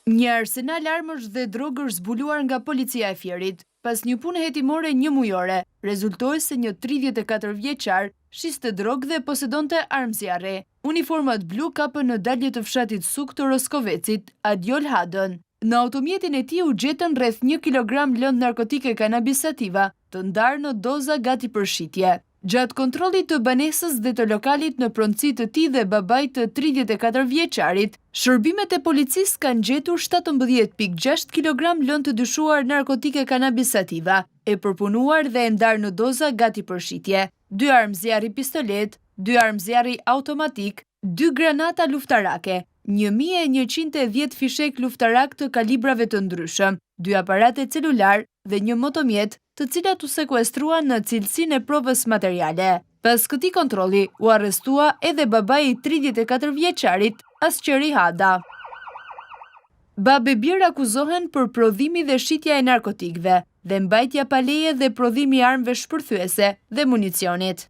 Një arsenal armësh dhe drogë është zbuluar nga policia e Fierit. Pas një pune hetimore një mujore, rezultoi se një 34 vjeçar shiste drogë dhe posedonte armë zjarri. Uniformat blu kapën në dalje të fshatit Suk të Roskovecit, Adjol Hadën. Në automjetin e tij u gjetën rreth një kilogram lëndë narkotike cannabis sativa, të ndarë në doza gati për shitje. Gjatë kontrollit të banesës dhe të lokalit në pronësi të tij dhe babait të 34 vjeçarit, shërbimet e policisë kanë gjetur 17.6 kilogram lëndë të dyshuar narkotike cannabis sativa, e përpunuar dhe e ndarë në doza gati për shitje, dy armë zjarri pistoletë, dy armë zjarri automatik, dy granata luftarake, 1110 fishekë luftarakë të kalibrave të ndryshëm, dy aparate celular dhe një motomjet, të cilat u sekuestruan në cilësinë e provës materiale. Pas këtij kontrolli u arrestua edhe babai i 34 vjeçarit, Asqeri Hada. Babë e bir akuzohen për prodhimi dhe shitja e narkotikëve dhe mbajtja pa leje dhe prodhimi i armëve shpërthyese dhe municionit.